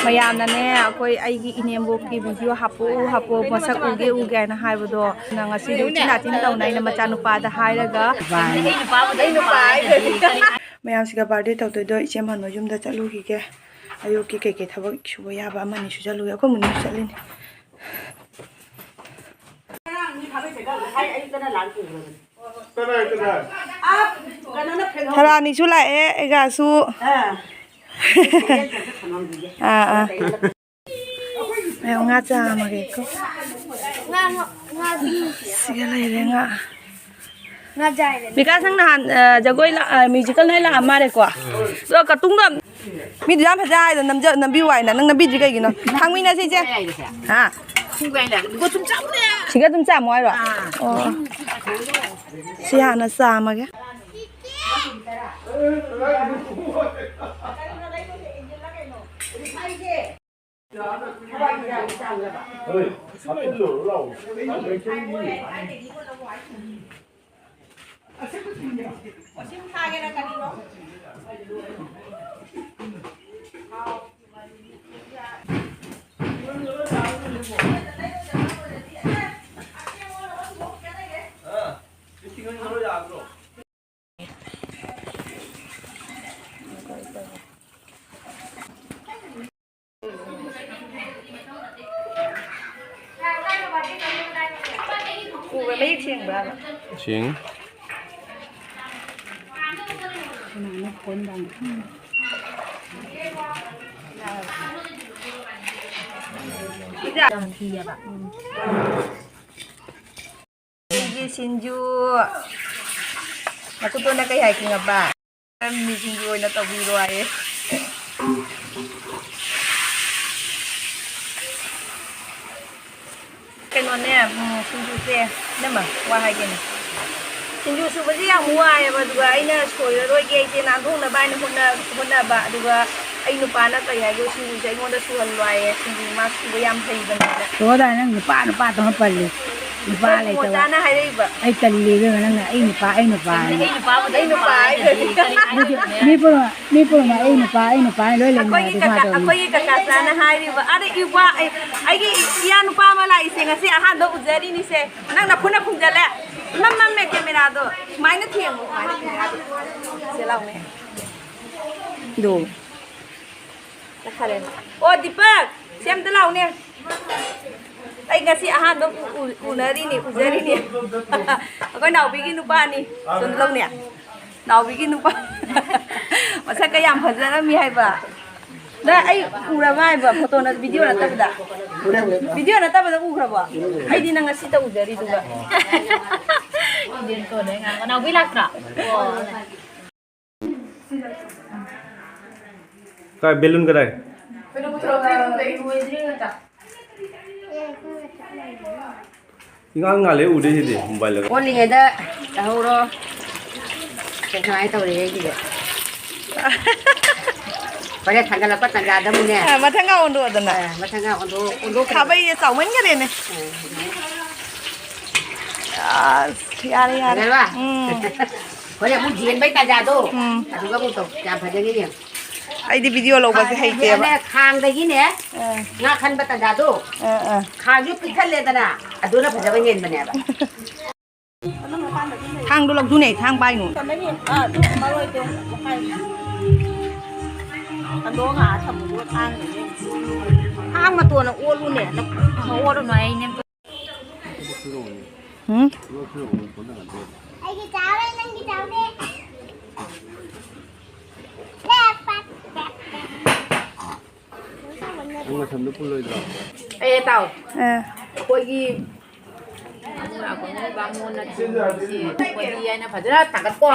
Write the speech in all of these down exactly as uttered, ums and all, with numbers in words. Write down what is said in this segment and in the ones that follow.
ꯃꯌꯥꯝꯅꯅꯦ, ꯑꯩꯈꯣꯏ ꯑꯩꯒꯤ ꯏꯅꯦꯝꯕꯣꯛꯀꯤ ꯚꯤꯗꯤꯑꯣ ꯍꯥꯞꯄꯛꯎ, ꯍꯥꯞꯄꯛꯑꯣ, ꯃꯁꯛ ꯎꯒꯦ, ꯎꯒꯦ ꯍꯥꯏꯅ ꯍꯥꯏꯕꯗꯣ, ꯉꯁꯤꯗꯤ ꯎꯆꯤꯟ ꯅꯥꯆꯤꯟ ꯇꯧꯅ ꯑꯩꯅ ꯃꯆꯥꯅꯨꯄꯥꯗ ꯍꯥꯏꯔꯒ, ꯃꯌꯥꯝꯁꯤꯒ ꯕꯥꯔꯗꯦ ꯇꯧꯗꯣꯏꯗꯣ ꯏꯆꯦ ꯃꯅꯣ ꯌꯨꯝꯗ ꯆꯠꯂꯨꯈꯤꯒꯦ꯫ ꯑꯌꯨꯛꯀꯤ ꯀꯩꯀꯩ ꯊꯕꯛ ꯁꯨꯕ ꯌꯥꯕ ꯑꯃꯅꯤ ꯁꯨꯖꯜꯂꯨꯒꯦ꯫ ꯑꯩꯈꯣꯏ ꯃꯨꯟꯅꯁꯨ ꯆꯠꯂꯤꯅꯤ꯫ ꯀꯅꯥ, ꯀꯅꯥ? ꯊꯔꯥꯅꯤꯁꯨ ꯂꯥꯛꯑꯦ, ꯑꯩꯒꯥꯁꯨ꯫ ꯑꯥ꯫ ꯑꯥ, ꯑꯥ꯫ ꯃꯌꯥꯝ ꯉꯥ ꯆꯥꯝꯃꯒꯦꯀꯣ꯫ ꯉꯥ, ꯉꯥ, ꯉꯥ꯫ ꯁꯤꯒ ꯂꯩꯔꯦ ꯉꯥ꯫ ꯉꯥ ꯆꯥꯏꯔꯦ꯫ ꯕꯤꯀꯥꯁ, ꯅꯪ ꯅꯍꯥꯟ, ꯑ, ꯖꯒꯣꯏ ꯂꯥꯛ-, ꯑ, ꯃ꯭ꯌꯨꯖꯤꯀꯦꯜ ꯅꯥꯏꯠ ꯂꯥꯛꯑꯝ ꯃꯥꯜꯂꯦꯀꯣ? ꯑꯗꯣ ꯀꯇꯨꯡꯗ ꯃꯤꯗꯤ ꯌꯥꯝ ꯐꯖ ꯍꯥꯏꯗꯣ ꯅꯝꯖ-, ꯅꯝꯕꯤꯌꯨ ꯍꯥꯏꯅ꯫ ꯅꯪ ꯅꯝꯕꯤꯗ꯭ꯔꯤ ꯀꯩꯒꯤꯅꯣ? ꯊꯥꯡꯃꯤꯟꯅꯁꯤ ꯏꯆꯦ꯫ ꯍꯥ? ꯁꯤꯒ ꯑꯗꯨꯝ ꯆꯥꯃꯨ꯫ ꯁꯤꯒ ꯑꯗꯨꯝ ꯆꯥꯃꯨ ꯍꯥꯏꯔꯣ? ꯑꯥ꯫ ꯑꯣ꯫ ꯁꯤ ꯍꯥꯟꯅ ꯆꯥꯝꯃꯒꯦ꯫ ꯎꯕ꯭ꯔꯥ? ꯃꯌꯦꯛ ꯁꯦꯡꯕ꯭ꯔꯥꯕ? ꯁꯦꯡꯉꯤ꯫ ꯌꯥꯝ ꯊꯤꯌꯦꯕ꯫ ꯑꯩꯒꯤ ꯁꯤꯡꯖꯨ꯫ ꯃꯀꯨꯇꯣꯟꯅ ꯀꯩ ꯍꯥꯏ ꯈꯪꯉꯕ? ꯃꯤ ꯁꯤꯡꯖꯨ ꯑꯣꯏꯅ ꯇꯧꯕꯤꯔꯣ ꯍꯥꯏꯌꯦ꯫ ꯀꯩꯅꯣꯅꯦ, ꯎꯝ, ꯁꯤꯡꯖꯨꯁꯦ, ꯏꯅꯝꯃ, ꯋꯥ ꯍꯥꯏꯒꯦꯅꯦ꯫ ꯁꯤꯡꯖꯨ ꯁꯨꯕꯁꯦ ꯌꯥꯝ ꯋꯥꯏꯌꯦꯕ, ꯑꯗꯨꯒ ꯑꯩꯅ ꯁꯣꯏꯔꯔꯣꯏꯒꯦ, ꯑꯩꯁꯦ ꯅꯥꯟꯊꯣꯛꯅꯕ ꯍꯥꯏꯅ ꯍꯣꯠꯅ-, ꯍꯣꯠꯅꯕ, ꯑꯗꯨꯒ ꯑꯩ ꯅꯨꯄꯥꯅ ꯀꯩ ꯍꯥꯏꯒꯦ, ꯁꯤꯡꯖꯨꯁꯦ ꯑꯩꯉꯣꯟꯗ ꯁꯨꯍꯜꯂꯣ ꯍꯥꯏꯌꯦ, ꯁꯤꯡꯖꯨ ꯃꯥ ꯁꯨꯕ ꯌꯥꯝ ꯍꯩꯕꯅꯦꯅ꯫ ꯁꯣꯗꯥ, ꯅꯪ ꯅꯨꯄꯥ, ꯅꯨꯄꯥ ꯇꯧꯔ ꯄꯜꯂꯤ꯫ ꯅꯨꯄꯥ ꯂꯩꯇꯕ꯫ ꯃꯣꯆꯥꯅ ꯍꯥꯏꯔꯛꯏꯕ꯫ ꯑꯩ ꯇꯜꯂꯦ ꯏꯕꯦꯝꯃ, ꯅꯪꯅ ꯑꯩ ꯅꯨꯄꯥ, ꯑꯩ ꯅꯨꯄꯥ ꯍꯥꯏꯅ꯫ ꯑꯩ ꯅꯨꯄꯥꯕꯨꯗꯤ ꯑꯩ ꯅꯨꯄꯥ ꯍꯥꯏꯗ꯭ꯔꯗꯤ ꯀꯔꯤ ꯍꯥꯏꯗꯣꯏꯅꯣ? ꯃꯤ ꯄꯨꯝꯅꯃꯛ, ꯃꯤ ꯄꯨꯝꯅꯃꯛ ꯑꯩ ꯅꯨꯄꯥ, ꯑꯩ ꯅꯨꯄꯥ ꯍꯥꯏꯅ ꯂꯣꯏ ꯑꯩꯈꯣꯏꯒꯤ ꯂꯩꯅꯔꯗꯤ ꯀꯀꯥ, ꯐꯗꯧꯅꯤ꯫ ꯑꯩꯈꯣꯏꯒꯤ ꯀꯀꯥ ꯆꯥꯅ ꯍꯥꯏꯔꯤꯕ, ꯑꯗ ꯏꯕꯥ, ꯑꯩ, ꯑꯩꯒꯤ ꯏꯌꯥ ꯅꯨꯄꯥ ꯑꯃ ꯂꯥꯛꯏꯁꯦ, ꯉꯁꯤ ꯑꯍꯥꯟꯕ ꯎꯖꯔꯤꯅꯤꯁꯦ꯫ ꯅꯪ ꯅꯈꯨꯠꯅ ꯈꯨꯝꯖꯜꯂꯦ꯫ ꯏꯃꯝ ꯃꯝꯃꯦ ꯀꯦꯃꯦꯔꯥꯗꯣ꯫ ꯁꯨꯃꯥꯏꯅ ꯊꯦꯡꯉꯨ, ꯁꯨꯃꯥꯏꯅ ꯊꯦꯡꯉꯨ꯫ ꯁꯦ ꯂꯥꯎꯅꯦ꯫ ꯗꯣ꯫ ꯆꯠꯈꯔꯦ꯫ ꯑꯣ, ꯗꯤꯄꯛ, ꯁꯤ ꯑꯝꯇ ꯂꯥꯎꯅꯦ꯫ ꯑꯩ ꯉꯁꯤ ꯑꯍꯥꯟꯕ ꯎ-, ꯎ-, ꯎꯅꯔꯤꯅꯤ, ꯎꯖꯔꯤꯅꯤ꯫ ꯑꯩꯈꯣꯏ ꯅꯥꯎꯕꯤꯒꯤ ꯅꯨꯄꯥꯅꯤ꯫ ꯁꯨꯝ ꯂꯧꯅꯦ꯫ ꯅꯥꯎꯕꯤꯒꯤ ꯅꯨꯄꯥ꯫ ꯃꯁꯛꯀ ꯌꯥꯝ ꯐꯖꯔꯝꯃꯤ ꯍꯥꯏꯕ꯫ ꯅꯪ ꯑꯩ ꯎꯔꯕ ꯍꯥꯏꯕ? ꯐꯣꯇꯣ ꯅꯠ-, ꯚꯤꯗꯤꯑꯣ ꯅꯠꯇꯕꯗ? ꯚꯤꯗꯤꯑꯣ ꯅꯠꯇꯕꯗ ꯎꯈ꯭ꯔꯕꯣ? ꯑꯩꯗꯤ ꯅꯪ ꯉꯁꯤꯇ ꯎꯖꯔꯤꯗꯨꯒ꯫ ꯏꯟꯗꯤꯌꯟ ꯀꯣꯟꯗ ꯉꯥꯡꯕ꯫ ꯅꯥꯎꯕꯤ ꯂꯥꯛꯇ꯭ꯔꯣ? ꯑꯣ꯫ ꯀꯥꯏ ꯕꯦꯂꯨꯟ ꯀꯗꯥꯏ? ꯏꯉꯥꯜ ꯉꯥꯜꯂꯦ ꯎꯗꯦ ꯁꯤꯗꯤ ꯃꯣꯕꯥꯏꯜꯗꯒ꯫ ꯑꯣꯜꯂꯤꯉꯩꯗ ꯇꯧꯍꯧꯔꯣ꯫ ꯀꯩꯅꯣ ꯍꯥꯏ ꯇꯧꯔꯤꯉꯩꯁꯤꯗ꯫ ꯍꯣꯔꯦꯟ ꯊꯥꯡꯒꯠꯂꯛꯄ ꯇꯥꯟꯖꯥꯗ ꯑꯃꯨꯛꯅꯦ꯫ ꯑ, ꯃꯊꯪꯒ ꯑꯣꯟꯊꯣꯛꯑꯗꯅ꯫ ꯑ, ꯃꯊꯪꯒ ꯑꯣꯟꯊꯣꯛ-, ꯑꯣꯟꯊꯣꯛꯈ꯭ꯔꯦ꯫ ꯈꯥꯕꯩꯁꯦ ꯆꯥꯎꯃꯟꯈꯔꯦꯅꯦ꯫ ꯑ꯫ ꯑꯁ, ꯌꯥꯔꯦ, ꯌꯥꯔꯦ꯫ ꯐꯖꯔꯕ? ꯎꯝ꯫ ꯍꯣꯔꯦꯟ ꯑꯃꯨꯛ ꯌꯦꯟꯕꯩ ꯇꯥꯟꯖꯥꯗꯣ, ꯎꯝ꯫ ꯑꯗꯨꯒ ꯑꯃꯨꯛ ꯇꯧ꯫ ꯌꯥꯝ ꯐꯖꯅꯤ ꯌꯦꯡꯉꯨ꯫ ꯑꯩꯗꯤ ꯚꯤꯗꯤꯑꯣ ꯂꯧꯕꯁꯦ ꯈꯥꯡ-, ꯍꯩꯇꯦꯕ꯫ ꯈꯥꯡꯗꯒꯤꯅꯦ, ꯑꯥ꯫ ꯉꯥ ꯈꯟꯕ ꯇꯥꯟꯖꯥꯗꯣ, ꯑꯥ, ꯑꯥ꯫ ꯈꯥꯡꯁꯨ ꯄꯤꯛꯊꯜꯂꯦꯗꯅ, ꯑꯗꯨꯅ ꯐꯖꯕ ꯍꯦꯟꯕꯅꯦꯕ꯫ ꯊꯥꯡꯗꯣ ꯂꯧꯗꯨꯅꯦ, ꯊꯥꯡ ꯄꯥꯏꯅꯨ꯫ ꯊꯥꯡ ꯃꯇꯣꯟꯅ ꯑꯣꯠꯂꯨꯅꯦ, ꯑꯣꯠꯂꯨꯅꯨ ꯍꯥꯏꯅꯦ꯫ ꯎꯝ? ꯑꯩꯒꯤ ꯆꯥꯔꯦ, ꯅꯪꯒꯤ ꯆꯥꯗꯦ꯫ ꯅꯪ ꯃꯁꯝꯗꯣ ꯄꯨꯜꯂꯣꯏꯗ꯭ꯔꯣ? ꯑꯦ, ꯇꯥꯎ꯫ ꯑ꯫ ꯑꯩꯈꯣꯏꯒꯤ ꯕꯥꯃꯣꯟꯅ ꯊꯣꯡꯕꯁꯤ ꯑꯩꯈꯣꯏꯒꯤ ꯍꯥꯏꯅ ꯐꯖꯅ ꯊꯥꯡꯒꯠꯀꯣ꯫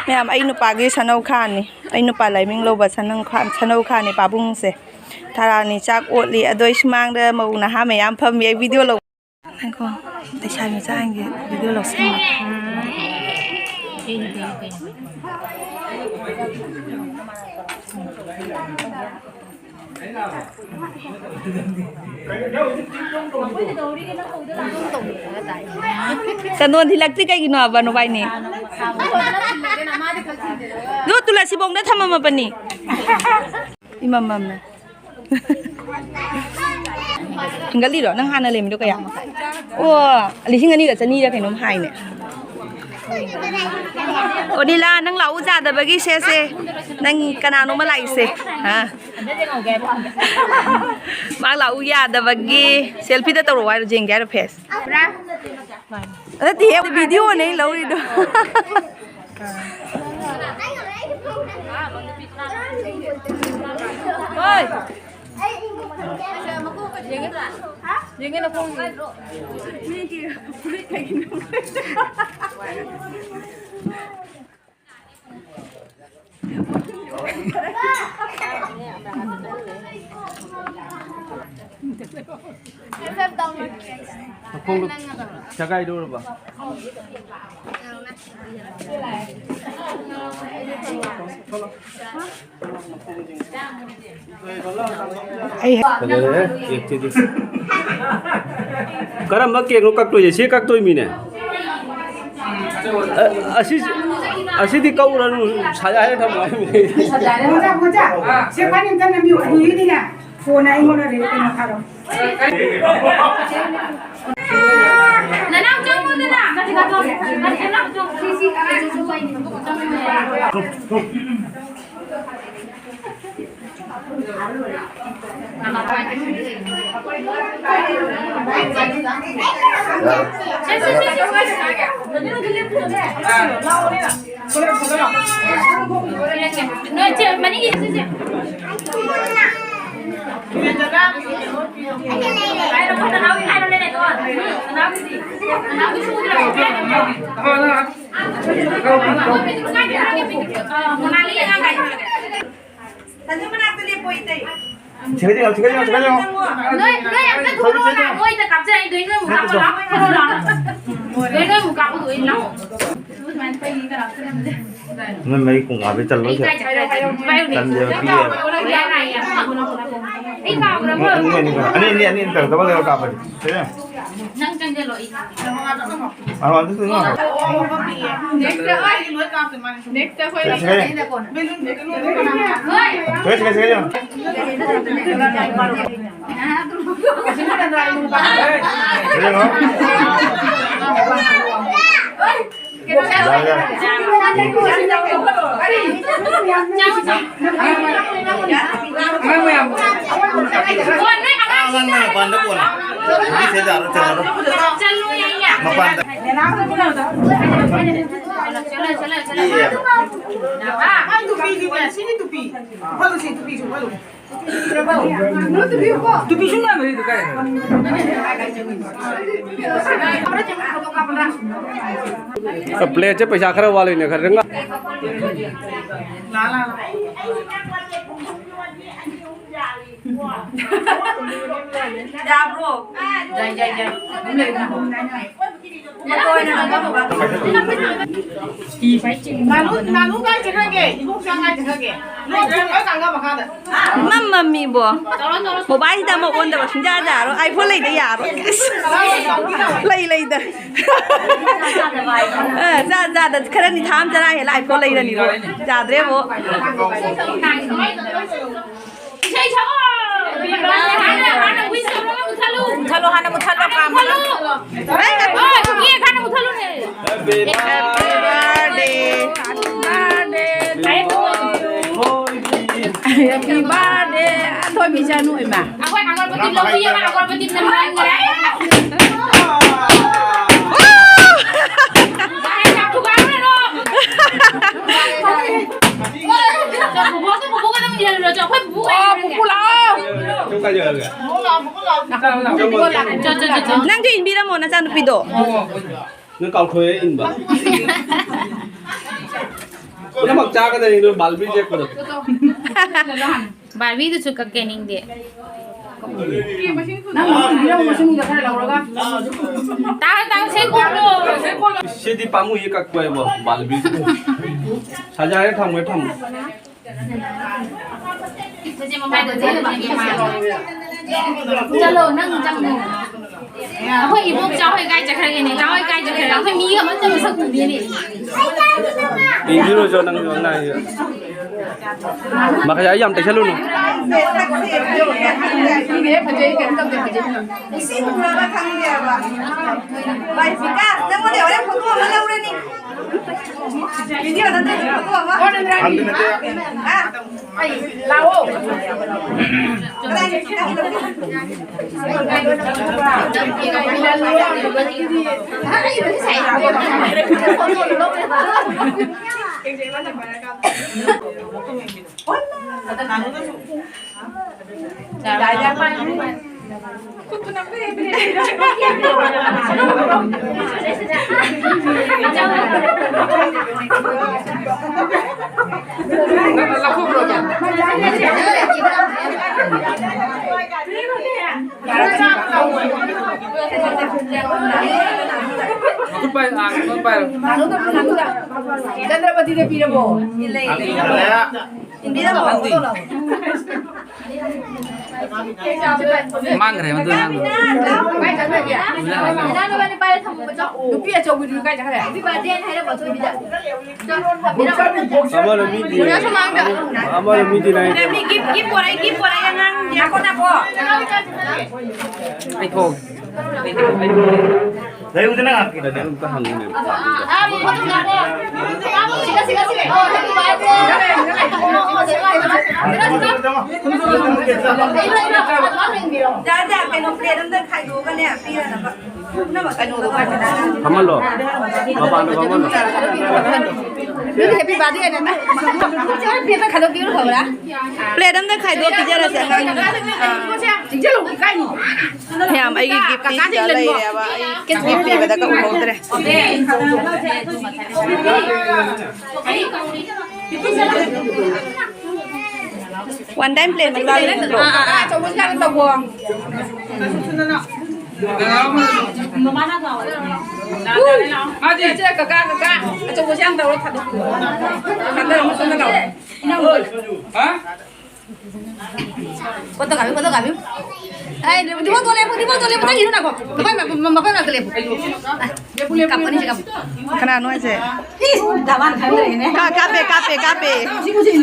ꯃꯌꯥꯝ, ꯑꯩ ꯅꯨꯄꯥꯒꯤ ꯁꯅꯧ ꯈꯥꯅꯤ꯫ ꯑꯩ ꯅꯨꯄꯥ ꯂꯥꯏꯃꯤꯡ ꯂꯧꯕ ꯁꯅꯧ ꯈꯥ-, ꯁꯅꯧ ꯈꯥꯅꯤ ꯄꯥꯕꯨꯡꯁꯦ꯫ ꯊꯔꯥꯅꯤ ꯆꯥꯛ ꯑꯣꯠꯂꯤ꯫ ꯑꯗꯣ ꯑꯩ ꯁꯨꯃꯥꯡꯗ ꯃꯧ ꯅꯍꯥ ꯃꯌꯥꯝ ꯐꯝꯃꯤ꯫ ꯑꯩ ꯚꯤꯗꯤꯑꯣ ꯂꯧ-, ꯉꯥꯏꯈꯣ, ꯂꯩꯁꯥꯕꯤ ꯃꯆꯥꯁꯤꯡꯒꯤ ꯚꯤꯗꯤꯑꯣ ꯂꯧꯁꯤꯟꯒꯦ꯫ ꯆꯟꯗꯣꯟ ꯊꯤꯜꯂꯛꯇ꯭ꯔꯤ ꯀꯩꯒꯤꯅꯣ ꯍꯥꯏꯕ ꯅꯣꯕꯥꯏꯅꯤ? ꯑꯗꯨ ꯇꯨꯂꯁꯤꯕꯣꯡꯗ ꯊꯝꯃꯝꯃꯕꯅꯤ꯫ ꯏꯃꯝꯃꯝꯃꯦ꯫ ꯍꯦꯟꯒꯠꯂꯤꯔꯣ? ꯅꯪ ꯍꯥꯟꯅ ꯂꯩꯔꯝꯃꯤꯗꯣ ꯀꯌꯥ? ꯑꯣ, ꯂꯤꯁꯤꯡ ꯑꯅꯤꯒ ꯆꯅꯤꯔ ꯀꯩꯅꯣꯝ ꯍꯥꯏꯅꯦ꯫ ꯑꯣꯅꯤꯂꯥ, ꯅꯪ ꯂꯥꯛꯎ ꯌꯥꯗꯕꯒꯤ ꯁꯦꯁꯦ꯫ ꯅꯪ ꯀꯅꯥꯅꯣꯃ ꯂꯥꯛꯏꯁꯦ? ꯍꯥ? ꯃꯥ ꯂꯥꯛꯎ ꯌꯥꯗꯕꯒꯤ ꯁꯦꯜꯐꯤꯗ ꯇꯧꯔꯛꯑꯣ ꯍꯥꯏꯔꯣ, ꯌꯦꯡꯒꯦ ꯍꯥꯏꯔꯣ ꯐꯦꯁ? ꯅꯠꯇꯦꯍꯦ, ꯚꯤꯗꯤꯑꯣꯅꯦ ꯑꯩ ꯂꯧꯔꯤꯗꯣ꯫ ꯍꯣꯏ꯫ ꯌꯦꯡꯉꯦ ꯅꯈꯣꯡꯁꯦ꯫ ꯃꯤꯒꯤ ꯐꯨꯔꯤꯠ ꯀꯩꯒꯤꯅꯣ? ꯅꯈꯣꯡꯗꯣ ꯁꯦꯒꯥꯏꯗꯧꯔꯕ? ꯑꯩ ꯐꯖꯔꯦꯍꯦ, ꯀꯦꯛꯁꯤꯗꯤ꯫ ꯀꯔꯝꯕ ꯀꯦꯛꯅꯣ ꯀꯛꯇꯣꯏꯁꯦ? ꯁꯤ ꯀꯛꯇꯣꯏ ꯃꯤꯅꯦ꯫ ꯑ, ꯑꯁꯤ, ꯑꯁꯤꯗꯤ ꯀꯛꯎꯔꯅꯨ, ꯁꯥꯖꯥꯏꯔ ꯊꯝꯃꯣ ꯍꯥꯏꯕꯅꯦ꯫ ꯃꯣꯖꯥ, ꯃꯣꯖꯥ, ꯁꯦ ꯈ꯭ꯋꯥꯏ ꯅꯦꯝꯇ ꯅꯝꯕꯤꯌꯨ, ꯑꯗꯨꯒꯤꯗꯤꯅꯦ꯫ ꯐꯣꯟ ꯑꯩꯉꯣꯟꯗ ꯔꯦ-, ꯀꯩꯅꯣ ꯊꯥꯔꯣ꯫ ꯅꯅꯥꯎ ꯆꯪꯉꯣꯗꯅ꯫ ꯅꯣꯏ, ꯅꯣꯏ ꯑꯝꯇ ꯊꯣꯛꯂꯛꯑꯣ, ꯃꯣꯏꯗ ꯀꯥꯞꯆꯔꯛꯏꯗꯣ, ꯅꯣꯏ ꯑꯃꯨꯛ ꯀꯥꯞꯄꯣ, ꯂꯥꯛꯑꯣ, ꯂꯥꯛꯑꯣ, ꯂꯥꯛꯑꯣ꯫ ꯅꯣꯏ, ꯅꯣꯏ ꯑꯃꯨꯛ ꯀꯥꯞꯄꯨꯗꯣ ꯑꯩ ꯂꯥꯛꯑꯣ꯫ ꯅꯣꯏ ꯃꯔꯤ ꯀꯣꯡꯒꯥꯕꯩ ꯆꯜꯂꯣꯏꯁꯦ꯫ ꯄꯥꯏꯌꯨꯅꯦ꯫ ꯆꯟꯗꯦꯕ, ꯄꯤꯌꯦꯕ꯫ ꯍꯣꯔꯦꯟ ꯍꯥꯏꯌꯦ꯫ ꯑꯅꯤ, ꯑꯅꯤ, ꯑꯅꯤ, ꯑꯅꯤ ꯇꯧꯔ ꯗꯕꯜ ꯂꯩꯔ ꯀꯥꯞꯄꯗꯤ꯫ ꯅꯪ ꯆꯪꯁꯤꯜꯂꯣ, ꯑꯩ ꯑꯥ, ꯑꯗꯨ ꯇꯧꯅꯣ꯫ Next ꯑꯩꯈꯣꯏ ꯁꯤꯒ ꯌꯦꯡꯉꯣ꯫ ꯍꯣꯏ꯫ ꯁꯤꯒ, ꯁꯤꯒ, ꯁꯤꯒ ꯌꯦꯡꯉꯣ꯫ ꯁꯤꯒ ꯌꯦꯡꯉꯣ꯫ ꯌꯥꯔꯦ, ꯌꯥꯔꯦ꯫ ꯑꯉꯥꯡꯅ ꯃꯄꯥꯟꯗ ꯀꯣꯟꯅ꯫ ꯍꯧꯖꯤꯛ ꯁꯤꯗ ꯌꯥꯔꯣꯏ, ꯆꯠꯂꯔꯣꯏ꯫ ꯃꯄꯥꯟꯗ꯫ ꯃꯥꯏ ꯇꯨꯄꯤꯗꯤꯅꯦ, ꯁꯤꯒꯤ ꯇꯨꯄꯤ꯫ ꯎꯞꯍꯜꯂꯨ, ꯁꯤ ꯇꯨꯄꯤꯁꯨ ꯎꯞꯍꯜꯂꯨ꯫ Plate ꯁꯦ ꯄꯩꯁꯥ ꯈꯔ ꯋꯥꯠꯂꯤꯅꯦ, ꯈꯔ ꯉ- ꯌꯥꯕ꯭ꯔꯣ? ꯌꯥꯏ, ꯌꯥꯏ, ꯌꯥꯏ꯫ ꯉꯥꯅꯨ, ꯉꯥꯅꯨ ꯀꯥꯏ ꯆꯠꯈ꯭ꯔꯒꯦ? ꯏꯕꯣꯛꯁꯥ ꯀꯥꯏ ꯆꯠꯈ꯭ꯔꯒꯦ? ꯂꯣꯏ ꯀꯥꯡꯒ ꯃꯈꯥꯗ꯫ ꯏꯃꯝ ꯃꯝꯃꯤꯕꯣ꯫ ꯃꯣꯕꯥꯏꯜꯁꯤꯗ ꯑꯃ ꯑꯣꯟꯗꯕ ꯁꯨꯡꯌꯥ ꯌꯥꯔꯣꯏ꯫ iPhone ꯂꯩꯗ ꯌꯥꯔꯣꯏ꯫ ꯂꯩ, ꯂꯩꯗ꯫ ꯑ, ꯆꯥ, ꯆꯥꯗ ꯈꯔꯅꯤ ꯊꯥ ꯑꯃ ꯆꯔꯥ ꯍꯦꯜꯂ iPhone ꯂꯩꯔꯅꯤꯕꯣ꯫ ꯌꯥꯗ꯭ꯔꯦꯕꯣ꯫ ꯏꯁꯩ ꯁꯛꯑꯣ! ꯍꯥꯟꯅ, ꯍꯥꯟꯅ wish ꯇꯧꯔꯒ ꯃꯨꯊꯠꯂꯨ꯫ ꯃꯨꯊꯠꯂꯣ, ꯍꯥꯟꯅ ꯃꯨꯊꯠꯂꯣ, ꯀꯥꯝꯃꯒ꯫ ꯃꯨꯊꯠꯂꯣ꯫ ꯍꯣꯏ, cake ꯍꯥꯟꯅ ꯃꯨꯊꯠꯂꯨꯅꯦ꯫ Happy birthday. Happy birthday, ꯑꯊꯣꯏꯕꯤ ꯏꯆꯥꯅꯨ, ꯏꯃꯥ꯫ ꯑꯩꯈꯣꯏ ꯑꯒꯔꯕꯇꯤ ꯂꯧꯕꯤꯌꯦꯕ, ꯑꯒꯔꯕꯇꯤ ꯅꯝꯍꯟꯈ꯭ꯔꯦ꯫ ꯌꯥꯔꯦ, ꯌꯥꯝ ꯊꯨꯒꯥꯏꯔꯨꯔꯅꯨ꯫ ꯕꯨꯕꯣꯛꯀ ꯕꯨꯕꯣꯛꯀ ꯑꯗꯨꯝ ꯌꯦꯜꯂꯨꯔꯁꯦ꯫ ꯑꯩꯈꯣꯏ ꯕꯨꯕꯣꯛ ꯑꯣ, ꯄꯨꯄꯨ ꯂꯥꯛꯑꯣ꯫ ꯆꯣ, ꯆꯣ, ꯆꯣ, ꯆꯣ꯫ ꯅꯪꯁꯨ ꯏꯟꯕꯤꯔꯝꯃꯣ ꯅꯆꯥꯅꯨꯄꯤꯗꯣ꯫ ꯅꯪ ꯀꯥꯎꯊꯣꯛꯑꯦ ꯏꯟꯕ꯫ ꯄꯨꯝꯅꯃꯛ ꯆꯥꯒꯗꯣꯏꯅꯤ, ꯑꯗꯨ ꯕꯥꯔꯕꯤ ꯌꯦꯛꯄꯗꯣ꯫ ꯕꯥꯔꯕꯤꯗꯨꯁꯨ ꯀꯛꯀꯦ ꯅꯤꯡꯗꯦ꯫ ꯅꯪ ꯏꯟꯕꯤꯔꯝꯃꯣ, ꯁꯤꯃꯨꯛꯇ ꯈꯔ ꯂꯧꯔꯒ꯫ ꯇꯥꯎ, ꯇꯥꯎ, ꯁꯦ ꯀꯣꯛꯂꯣ꯫ ꯁꯤꯗꯤ ꯄꯥꯝꯃꯨꯏꯌꯦ ꯀꯛꯄ ꯍꯥꯏꯕꯣ, ꯕꯥꯔꯕꯤ꯫ ꯁꯥꯖꯔꯦ, ꯊꯝꯃꯦ, ꯊꯝꯃꯦ꯫ ꯁꯦ, ꯁꯦ, ꯃꯃꯥꯏꯗꯣ, ꯁꯦ, ꯁꯦ, ꯃꯃꯥꯏꯗꯣ꯫ ꯆꯠꯂꯣ, ꯅꯪ ꯆꯪꯉꯣ꯫ ꯑꯩꯈꯣꯏ ꯏꯕꯣꯛ ꯆꯥꯎ ꯍꯣꯏ ꯀꯥꯏ ꯆꯠꯈ꯭ꯔꯒꯦꯅꯦ? ꯆꯥꯎ ꯍꯣꯏ ꯀꯥꯏ ꯆꯠꯈ꯭ꯔꯒꯦ? ꯑꯩꯈꯣꯏ ꯃꯤ ꯑꯃꯠꯇ ꯃꯁꯛ ꯎꯗꯦꯅꯦ꯫ ꯌꯦꯡꯕꯤꯔꯨꯆꯣ ꯅꯪꯁꯨ ꯑꯉꯥꯡꯁꯦ꯫ ꯃꯈꯌꯥ ꯌꯥꯝ ꯇꯩꯁꯜꯂꯨꯅꯨ꯫ ꯏꯁꯤꯡ ꯄꯨꯔꯒ ꯈꯪꯗꯦꯕ꯫ ꯚꯥꯏ ꯕꯤꯀꯥꯁ, ꯅꯪꯉꯣꯟꯗ ꯍꯣꯔꯦꯟ ꯐꯣꯇꯣ ꯑꯃ ꯂꯧꯔꯅꯤ꯫ ꯚꯤꯗꯤꯑꯣ ꯅꯠꯇ꯭ꯔꯁꯨ ꯐꯣꯇꯣ ꯑꯃ꯫ ꯍꯥ? ꯂꯥꯛꯑꯣ꯫ ꯆꯟꯗ꯭ꯔꯃꯇꯤꯗ ꯄꯤꯔꯕꯣ? ꯃꯥꯡꯈ꯭ꯔꯦ ꯃꯗꯨ ꯑꯉꯥꯡꯗꯣ꯫ ꯅꯨꯄꯤ ꯑꯆꯧꯕꯤꯗꯨ ꯀꯥꯏ ꯆꯠꯈ꯭ꯔꯦ? ꯑꯃꯅ ꯃꯤꯗꯤ, ꯑꯃꯅ ꯃꯤꯗꯤ ꯅꯥꯏ꯫ ꯃꯤ ꯒꯤꯐ, ꯒꯤꯐ ꯄꯣꯔꯛꯏ, ꯒꯤꯐ ꯄꯣꯔꯛꯏ ꯑꯉꯥꯡ꯫ ꯉꯥꯏꯈꯣ, ꯉꯥꯏꯈꯣ꯫ ꯑꯩ ꯊꯣꯛꯑꯒꯦ꯫ ꯂꯩꯌꯨꯗꯅ ꯉꯥꯏꯍꯥꯛꯀꯤ꯫ ꯑꯗꯨꯗꯤ ꯑꯝꯇ ꯍꯪꯉꯨꯅꯦ꯫ ꯖꯥ, ꯖꯥ, ꯀꯩꯅꯣ, ꯄ꯭ꯂꯦꯠ ꯑꯝꯗ ꯈꯥꯏꯗꯣꯛꯑꯒꯅꯦ, ꯄꯤꯔꯅꯕ꯫ ꯐꯝꯍꯜꯂꯣ꯫ ꯃꯄꯥꯟꯗ ꯐꯝꯍꯜꯂꯣ꯫ ꯃꯤꯗꯤ ꯍꯦꯄꯤ ꯕꯥꯔꯗꯦ ꯍꯥꯏꯅ ꯅꯪ ꯄ꯭ꯂꯦꯠ ꯑꯝꯗ ꯈꯥꯏꯗꯣꯛꯑ ꯄꯤꯖꯔꯁꯦ ꯑꯉꯥꯡꯁꯤꯡ꯫ ꯃꯌꯥꯝ ꯑꯩꯒꯤ ꯒꯤꯐꯇꯤ ꯁꯤꯗ ꯂꯩꯔꯦꯕ꯫ ꯑꯩ ꯒꯤꯐ ꯄꯤꯕꯗ ꯀꯧꯍꯧꯗ꯭ꯔꯦ꯫ One time play ꯃꯆꯥꯗꯨ ꯅꯠꯇ꯭ꯔꯣ? ꯑꯥ, ꯑꯥ, ꯑꯥ, ꯑꯆꯧꯕꯁꯨ ꯌꯥꯝ ꯇꯧꯋꯣ꯫ ꯎꯝ꯫ ꯁꯦ, ꯁꯦ, ꯀꯀꯥ, ꯀꯀꯥ, ꯑꯆꯧꯕꯁꯦ ꯌꯥꯝ ꯇꯧꯔꯣ, ꯊꯥꯗꯣꯛꯄꯤꯌꯣ꯫ ꯊꯥꯗꯔꯣ, ꯃꯊꯟꯇ ꯂꯥꯎ꯫ ꯍꯥ? ꯐꯣꯇꯣ ꯀꯥꯞꯄꯤꯌꯨ, ꯐꯣꯇꯣ ꯀꯥꯞꯄꯤꯌꯨ꯫ ꯑꯩ ꯗꯤꯕꯣ ꯇꯣ ꯂꯦꯞꯄꯨ, ꯗꯤꯕꯣ ꯇꯣ ꯂꯦꯞꯄꯨ, ꯅꯪꯒꯤꯗꯨ ꯅꯀꯣ꯫ ꯃꯈꯣꯏ ꯃ-, ꯃ-, ꯃꯈꯣꯏ ꯃꯔꯛꯇ ꯂꯦꯞꯄꯨ꯫ ꯀꯞꯄꯅꯤ ꯁꯤ ꯀꯞꯄꯨ꯫ ꯀꯅꯥꯅꯣ ꯍꯥꯏꯁꯦ? ꯏꯁ, ꯗꯃꯥꯟ ꯈꯪꯗ꯭ꯔꯦꯅꯦ꯫ ꯀꯥ-, ꯀꯥꯞꯄꯦ, ꯀꯥꯞꯄꯦ, ꯀꯥꯞꯄꯦ꯫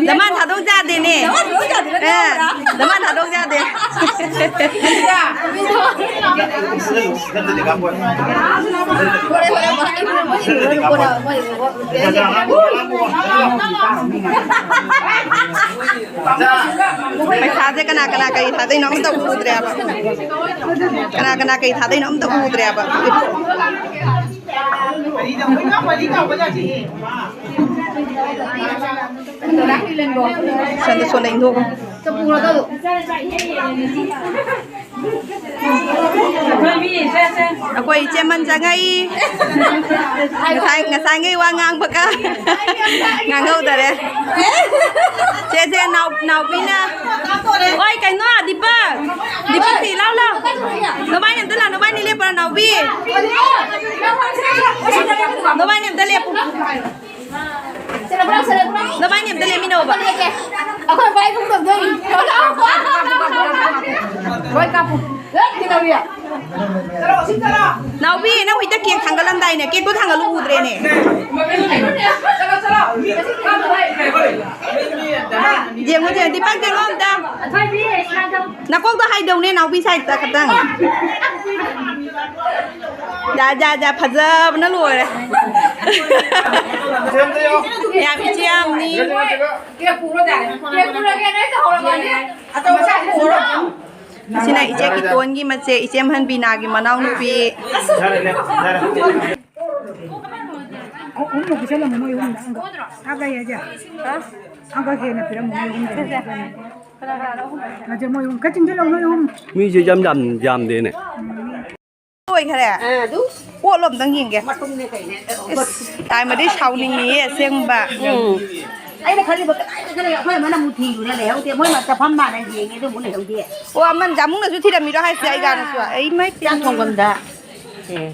ꯗꯃꯥꯟ ꯊꯥꯗꯣꯛ ꯌꯥꯗꯦꯅꯦ꯫ ꯗꯃꯥꯟ ꯊꯥꯗꯣꯛ ꯌꯥꯗꯦ꯫ ꯑꯦ, ꯗꯃꯥꯟ ꯊꯥꯗꯣꯛ ꯌꯥꯗꯦ꯫ ꯄꯩꯁꯥꯁꯦ ꯀꯅꯥ ꯀꯅꯥ ꯀꯔꯤ ꯊꯥꯗꯣꯏꯅꯣ ꯑꯝꯇ ꯎꯗ꯭ꯔꯦꯕ꯫ ꯀꯅꯥ ꯀꯅꯥ ꯀꯔꯤ ꯊꯥꯗꯣꯏꯅꯣ ꯑꯝꯇ ꯎꯗ꯭ꯔꯦꯕ꯫ ꯁꯣꯝꯗ, ꯁꯣꯝꯗ ꯏꯟꯊꯣꯛꯈꯣ꯫ ꯑꯩꯈꯣꯏ ꯏꯆꯦꯃꯟ ꯆꯪꯉꯛꯏ꯫ ꯉꯁꯥꯏ, ꯉꯁꯥꯏꯉꯩ ꯋꯥ ꯉꯥꯡꯕꯒ ꯉꯥꯡꯍꯧꯗꯔꯦ꯫ ꯁꯦ, ꯁꯦ, ꯅꯥꯎ-, ꯅꯥꯎꯕꯤꯅ꯫ ꯍꯣꯏ, ꯀꯩꯅꯣ, ꯗꯤꯄꯛ꯫ ꯗꯤꯄꯛꯇꯤ ꯂꯥꯎ, ꯂꯥꯎ꯫ ꯅꯕꯥꯏꯅꯤ ꯑꯝꯇ ꯂꯥꯎ, ꯅꯕꯥꯏꯅꯤ ꯂꯦꯞꯄꯣ, ꯅꯥꯎꯕꯤ꯫ ꯅꯕꯥꯏꯅꯤ ꯑꯝꯇ ꯂꯦꯞꯄꯨ꯫ ꯅꯕꯥꯏꯅꯤ ꯑꯝꯇ ꯂꯦꯞꯃꯤꯟꯅꯧꯕ꯫ ꯑꯩꯈꯣꯏ ꯚꯥꯏ ꯀꯨꯝ ꯇꯧꯗꯣꯏꯅꯤ꯫ ꯂꯣꯏ ꯀꯥꯞꯄꯨ꯫ ꯂꯣꯏ ꯀꯩꯗꯧꯔꯤ? ꯅꯥꯎꯕꯤ, ꯅꯪ ꯍꯨꯏꯗ ꯀꯦꯛ ꯊꯥꯡꯒꯠꯂꯝꯗꯥꯏꯅꯦ, ꯀꯦꯛꯇꯣ ꯊꯥꯡꯒꯠꯂꯨ ꯎꯗ꯭ꯔꯦꯅꯦ꯫ ꯌꯦꯡꯉꯣ, ꯌꯦꯡꯉꯣ, ꯗꯤꯄꯛ ꯌꯦꯡꯉꯣ ꯑꯝꯇ꯫ ꯅꯀꯣꯛꯇ ꯍꯥꯏꯗꯧꯅꯦ, ꯅꯥꯎꯕꯤ ꯁꯥꯏꯗ ꯈꯛꯇꯪ꯫ ꯌꯥ, ꯌꯥ, ꯌꯥ, ꯐꯖꯕꯅ ꯂꯣꯏꯔꯦ꯫ ꯌꯥꯝ ꯏꯆꯦ ꯌꯥꯝꯅꯤ꯫ ꯑꯁꯤꯅ ꯏꯆꯦ ꯀꯤꯇꯣꯟꯒꯤ ꯃꯆꯦ, ꯏꯆꯦ ꯃꯍꯟ ꯕꯤꯅꯥꯒꯤ ꯃꯅꯥꯎꯅꯨꯄꯤ꯫ ꯑꯍꯨꯝꯃꯨꯛ ꯄꯤꯁꯜꯂꯝꯃꯣ ꯃꯣꯏ ꯑꯍꯨꯝꯗ ꯑꯪꯀ꯫ ꯑꯪꯀ ꯍꯦꯟꯅ ꯄꯤꯔꯝꯃꯣ ꯃꯣꯏ ꯑꯍꯨꯝꯗ꯫ ꯅꯠꯇꯦ, ꯃꯣꯏ ꯑꯍꯨꯝ꯫ ꯈꯔ ꯆꯤꯡꯁꯤꯜꯂꯣ ꯃꯣꯏ ꯑꯍꯨꯝ꯫ ꯃꯤꯁꯦ ꯌꯥꯝ ꯌꯥꯝ ꯌꯥꯝꯗꯦꯅꯦ꯫ ꯂꯣꯏꯈꯔꯦ꯫ ꯑꯥ, ꯑꯗꯨ ꯑꯣꯠꯂꯣ ꯑꯝꯇꯪ ꯌꯦꯡꯒꯦ꯫ ꯃꯇꯨꯝꯅꯦ ꯀꯩꯅꯦ꯫ ꯏꯁ, ꯇꯥꯏꯃꯗꯤ ꯁꯥꯎꯅꯤꯡꯉꯤꯌꯦ ꯑꯁꯦꯡꯕ꯫ ꯎꯝ꯫ ꯑꯩꯅ ꯈꯜꯂꯤꯕ ꯀꯗꯥꯏꯗ ꯂꯩ? ꯑꯩꯈꯣꯏ ꯑꯃꯅ ꯑꯃꯨꯛ ꯊꯤꯔꯨꯔꯦ, ꯂꯩꯍꯧꯗꯦ꯫ ꯃꯣꯏ ꯃ-, ꯆꯐꯝ ꯃꯥꯟꯅ ꯌꯦꯡꯉꯦ, ꯑꯗꯨ ꯑꯃꯨꯛ ꯂꯩꯍꯧꯗꯦ꯫ ꯑꯣ, ꯑꯃꯅ ꯖꯥꯃꯨꯡꯅꯁꯨ ꯊꯤꯔꯝꯃꯤꯔꯣ ꯍꯥꯏꯁꯦ? ꯑꯩ ꯏꯃꯥꯏ ꯆꯥꯛ ꯄꯦꯝꯃ꯫ ꯊꯣꯡꯐꯝꯗ꯫ ꯑꯦ꯫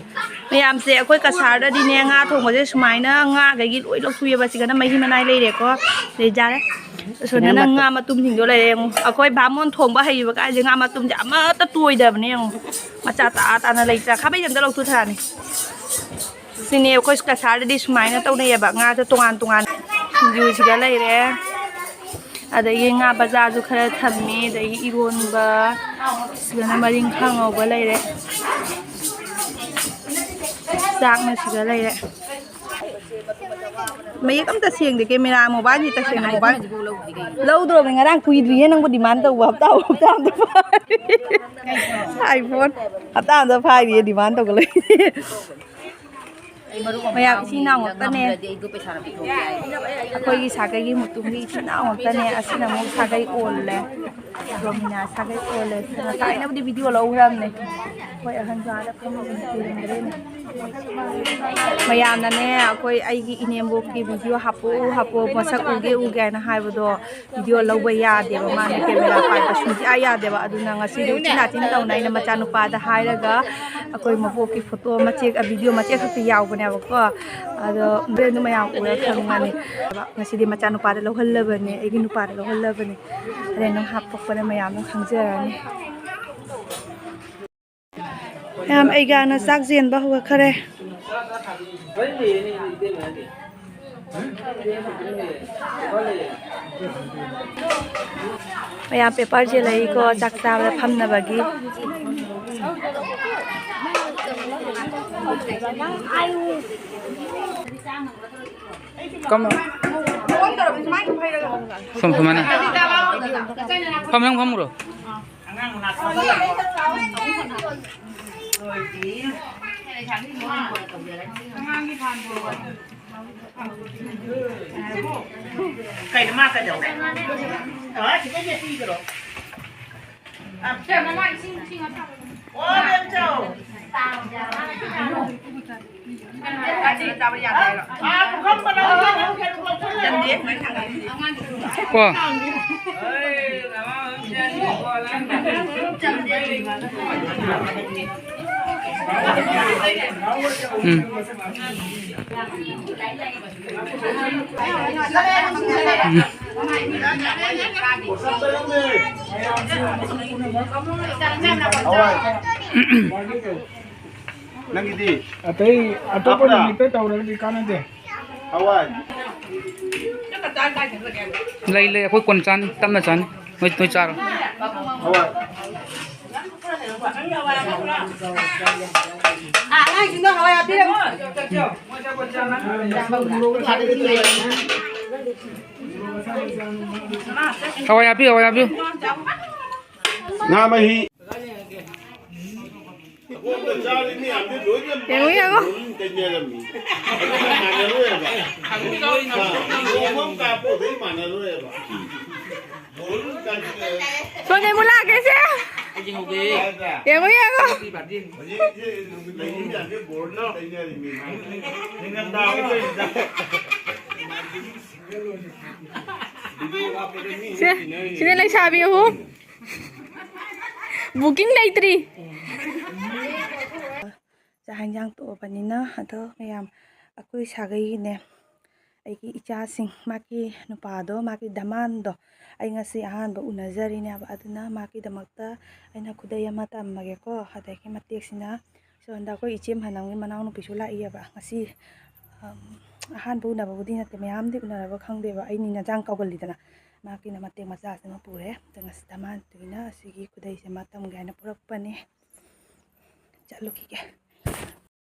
ꯃꯌꯥꯝꯁꯦ ꯑꯩꯈꯣꯏ ꯀꯁꯥꯔꯗꯗꯤꯅꯦ, ꯉꯥ ꯊꯣꯡꯕꯁꯦ ꯁꯨꯃꯥꯏꯅ ꯉꯥꯈꯩꯒꯤ ꯂꯣꯏ ꯂꯧꯊꯣꯛꯑꯦꯕ꯫ ꯁꯤꯒꯅ ꯃꯍꯤ ꯃꯅꯥꯏ ꯂꯩꯔꯦꯀꯣ꯫ ꯑꯗꯩ ꯌꯥꯔꯦ꯫ ꯁꯣꯝꯗꯅ ꯉꯥ ꯃꯇꯨꯝꯁꯤꯡꯗꯣ ꯂꯩꯔꯦ ꯌꯦꯡꯉꯨ꯫ ꯑꯩꯈꯣꯏ ꯕꯥꯃꯣꯟ ꯊꯣꯡꯕ ꯍꯩꯕ ꯀꯥꯏꯁꯦ ꯉꯥ ꯃꯇꯨꯝꯁꯦ ꯑꯃꯠꯇ ꯇꯣꯏꯗꯕꯅꯦ ꯌꯦꯡꯉꯨ꯫ ꯃꯆꯥ ꯇꯥ ꯇꯥꯅ ꯂꯩꯇ꯭ꯔꯥ? ꯈꯥꯕꯩ ꯑꯝꯇ ꯂꯧꯊꯣꯛꯊꯔꯛꯑꯅꯤ꯫ ꯁꯤꯅꯦ ꯑꯩꯈꯣꯏ ꯀꯁꯥꯔꯗꯗꯤ ꯁꯨꯃꯥꯏꯅ ꯇꯧꯅꯩꯌꯦꯕ꯫ ꯉꯥꯁꯦ ꯇꯣꯉꯥꯟ ꯇꯣꯉꯥꯟ, ꯁꯤꯡꯖꯨꯁꯤꯒ ꯂꯩꯔꯦ, ꯑꯗꯒꯤ ꯉꯥ ꯕꯖꯥꯔꯁꯨ ꯈꯔ ꯊꯝꯃꯤ, ꯑꯗꯒꯤ ꯏꯔꯣꯟꯕ, ꯁꯤꯗꯅ ꯃꯔꯤꯡꯈꯥ ꯉꯧꯕ ꯂꯩꯔꯦ, ꯆꯥꯛꯅ ꯁꯤꯗ ꯂꯩꯔꯦ꯫ ꯃꯌꯦꯛ ꯑꯝꯇ ꯁꯦꯡꯗꯦ, camera ꯃꯣꯕꯥꯏꯜꯁꯤ ꯇꯁꯦꯡꯅ ꯃꯣꯕꯥꯏꯜ ꯂꯧꯗ꯭ꯔꯣꯃꯤ꯫ ꯉꯔꯥꯡ ꯀꯨꯏꯗ꯭ꯔꯤꯌꯦ ꯅꯪꯕꯨ demand ꯇꯧꯕ, ꯍꯞꯇꯥ ꯍꯞꯇꯥ ꯑꯝꯇ ꯐꯥꯔꯤ꯫ iPhone ꯍꯞꯇꯥ ꯑꯝꯇ ꯐꯥꯔꯤꯌꯦ demand ꯇꯧꯒ ꯂꯩ꯫ ꯃꯌꯥꯝ ꯏꯆꯤꯟ ꯏꯅꯥꯎ ꯉꯥꯛꯇꯅꯦ꯫ ꯑꯩꯈꯣꯏꯒꯤ ꯁꯥꯒꯩꯒꯤ ꯃꯨꯇꯨꯝꯒꯤ ꯏꯆꯤꯟ ꯏꯅꯥꯎ ꯉꯥꯛꯇꯅꯦ꯫ ꯑꯁꯤꯅ ꯑꯃꯨꯛ ꯁꯥꯒꯩ ꯑꯣꯜꯂꯦ꯫ ꯔꯣꯃꯤꯅꯥ ꯁꯥꯒꯩ ꯑꯣꯜꯂꯦ꯫ ꯉꯁꯥꯏꯅꯕꯨꯗꯤ video ꯂꯧꯈ꯭ꯔꯕꯅꯦ꯫ ꯑꯩꯈꯣꯏ ꯑꯍꯟꯁꯨ ꯑꯥꯗ ꯐꯝꯃꯒ ꯌꯦꯡꯗ꯭ꯔꯦꯅꯦ꯫ ꯃꯌꯥꯝꯅꯅꯦ ꯑꯩꯈꯣꯏ ꯑꯩꯒꯤ ꯏꯅꯦꯝꯕꯣꯛꯀꯤ video ꯍꯥꯞꯄꯛꯎ ꯍꯥꯞꯄꯛꯑꯣ, ꯃꯁꯛ ꯎꯒꯦ ꯎꯒꯦ ꯍꯥꯏꯅ ꯍꯥꯏꯕꯗꯣ, video ꯂꯧꯕ ꯌꯥꯗꯦꯕ, ꯃꯥꯅ camera ꯄꯥꯏꯕ ꯁꯨꯡꯌꯥ ꯌꯥꯗꯦꯕ꯫ ꯑꯗꯨꯅ ꯉꯁꯤꯗꯤ ꯎꯆꯤꯟ ꯅꯥꯆꯤꯟ ꯇꯧꯅ ꯑꯩꯅ ꯃꯆꯥꯅꯨꯄꯥꯗ ꯍꯥꯏꯔꯒ ꯑꯩꯈꯣꯏ ꯃꯕꯣꯛꯀꯤ photo ꯃꯆꯦꯛ, video ꯃꯆꯦꯛ ꯈꯛꯇ ꯌꯥꯎꯕꯅꯦꯕꯀꯣ꯫ ꯑꯗꯣ ꯍꯣꯔꯦꯟꯗꯣ ꯃꯌꯥꯝ ꯎꯔ ꯈꯪꯉꯅꯤ꯫ ꯉꯁꯤꯗꯤ ꯃꯆꯥꯅꯨꯄꯥꯗ ꯂꯧꯍꯜꯂꯕꯅꯦ, ꯑꯩꯒꯤ ꯅꯨꯄꯥꯗ ꯂꯧꯍꯜꯂꯕꯅꯦ꯫ ꯍꯣꯔꯦꯟ ꯑꯗꯨꯝ ꯍꯥꯞꯄꯛꯄꯗ ꯃꯌꯥꯝ ꯑꯗꯨꯝ ꯈꯪꯖꯔꯅꯤ꯫ ꯃꯌꯥꯝ ꯑꯩꯒꯥꯅ ꯆꯥꯛ ꯆꯦꯟꯕ ꯍꯧꯔꯛꯈꯔꯦ꯫ ꯃꯌꯥꯝ paper ꯆꯦꯜꯂꯛꯏꯀꯣ, ꯆꯥꯛ ꯆꯥꯕꯗ ꯐꯝꯅꯕꯒꯤ꯫ ꯀꯝ-, ꯁꯨꯝ ꯁꯨꯃꯥꯏꯅ꯫ ꯐꯝ, ꯅꯪ ꯐꯝꯈ꯭ꯔꯣ꯫ ꯀꯩꯅꯣ ꯃꯥ ꯀꯩꯗꯧꯔꯦ? ꯑ, ꯁꯤꯗꯩꯗ ꯄꯤꯈ꯭ꯔꯣ꯫ ꯑ, ꯑꯣ, ꯕꯦꯝꯆꯧ꯫ ꯑ, ꯄꯨꯈꯝ ꯄꯂꯥ ꯂꯧꯁꯜꯂꯨ꯫ ꯀꯣ꯫ ꯎꯝ꯫ ꯎꯝ꯫ ꯅꯪꯒꯤꯗꯤ? ꯑꯇꯩ ꯑꯇꯣꯞꯄ ꯍꯥꯞꯄ꯭ꯔꯥ? ꯅꯨꯃꯤꯠꯇ ꯇꯧꯔꯒꯗꯤ ꯀꯥꯟꯅꯗꯦ꯫ ꯍꯋꯥꯏ꯫ ꯂꯩ, ꯂꯩ, ꯑꯩꯈꯣꯏ ꯀꯣꯟ ꯆꯥꯅꯤ, ꯇꯞꯅ ꯆꯥꯅꯤ꯫ ꯅꯣꯏ, ꯅꯣꯏ ꯆꯥꯔꯣ꯫ ꯍꯋꯥꯏ꯫ ꯑꯥ, ꯑꯉꯥꯡꯁꯤꯡꯗꯣ ꯍꯋꯥꯏ ꯍꯥꯞꯄꯤꯔꯝꯃꯣ꯫ ꯍꯋꯥꯏ ꯍꯥꯞꯄꯤꯌꯨ, ꯍꯋꯥꯏ ꯍꯥꯞꯄꯤꯌꯨ꯫ ꯉꯥ ꯃꯍꯤ꯫ ꯌꯦꯡꯉꯨ, ꯌꯦꯡꯉꯨ꯫ ꯁꯣꯅꯦ ꯃꯨꯂꯥ ꯀꯩꯁꯦ? ꯌꯦꯡꯉꯨ, ꯌꯦꯡꯉꯨ꯫ ꯁꯦ, ꯁꯤꯅ ꯂꯩꯁꯥꯕꯤ ꯑꯍꯨꯝ꯫ Booking ꯂꯩꯇ꯭ꯔꯤ꯫ ꯆꯥꯛ ꯍꯦꯟꯖꯥꯡ ꯇꯣꯛꯑꯕꯅꯤꯅ, ꯑꯗꯣ ꯃꯌꯥꯝ, ꯑꯩꯈꯣꯏ ꯁꯥꯒꯩꯒꯤꯅꯦ, ꯑꯩꯒꯤ ꯏꯆꯥꯁꯤꯡ, ꯃꯥꯒꯤ ꯅꯨꯄꯥꯗꯣ, ꯃꯥꯒꯤ ꯗꯃꯥꯟꯗꯣ, ꯑꯩ ꯉꯁꯤ ꯑꯍꯥꯟꯕ ꯎꯅꯖꯔꯤꯅꯦꯕ꯫ ꯑꯗꯨꯅ ꯃꯥꯒꯤꯗꯃꯛꯇ ꯑꯩꯅ ꯈꯨꯗꯩ ꯑꯃ ꯇꯝꯃꯒꯦꯀꯣ꯫ ꯑꯗꯒꯤ ꯃꯇꯦꯛꯁꯤꯅ ꯁꯣꯝꯗ ꯑꯩꯈꯣꯏ ꯏꯆꯦ ꯃꯅꯝꯒꯤ ꯃꯅꯥꯎꯅꯨꯄꯤꯁꯨ ꯂꯥꯛꯏꯑꯕ ꯉꯁꯤ꯫ ꯑꯝ, ꯑꯍꯥꯟꯕ ꯎꯅꯕꯕꯨꯗꯤ ꯅꯠꯇꯦ, ꯃꯌꯥꯝꯗꯤ ꯎꯅꯔꯕ ꯈꯪꯗꯦꯕ, ꯑꯩ ꯅꯤꯅꯖꯥꯡ ꯀꯥꯎꯒꯜꯂꯤꯗꯅ꯫ ꯃꯥꯒꯤꯅ ꯃꯇꯦꯛ ꯃꯆꯥꯁꯤꯃ ꯄꯨꯔꯦ꯫ ꯑꯗ ꯉꯁꯤ ꯗꯃꯥꯟꯗꯨꯒꯤꯅ ꯑꯁꯤꯒꯤ ꯈꯨꯗꯩꯁꯦ ꯃꯥ ꯇꯝꯒꯦ ꯍꯥꯏꯅ ꯄꯨꯔꯛꯄꯅꯦ꯫ ꯆꯠꯂꯨꯈꯤꯒꯦ꯫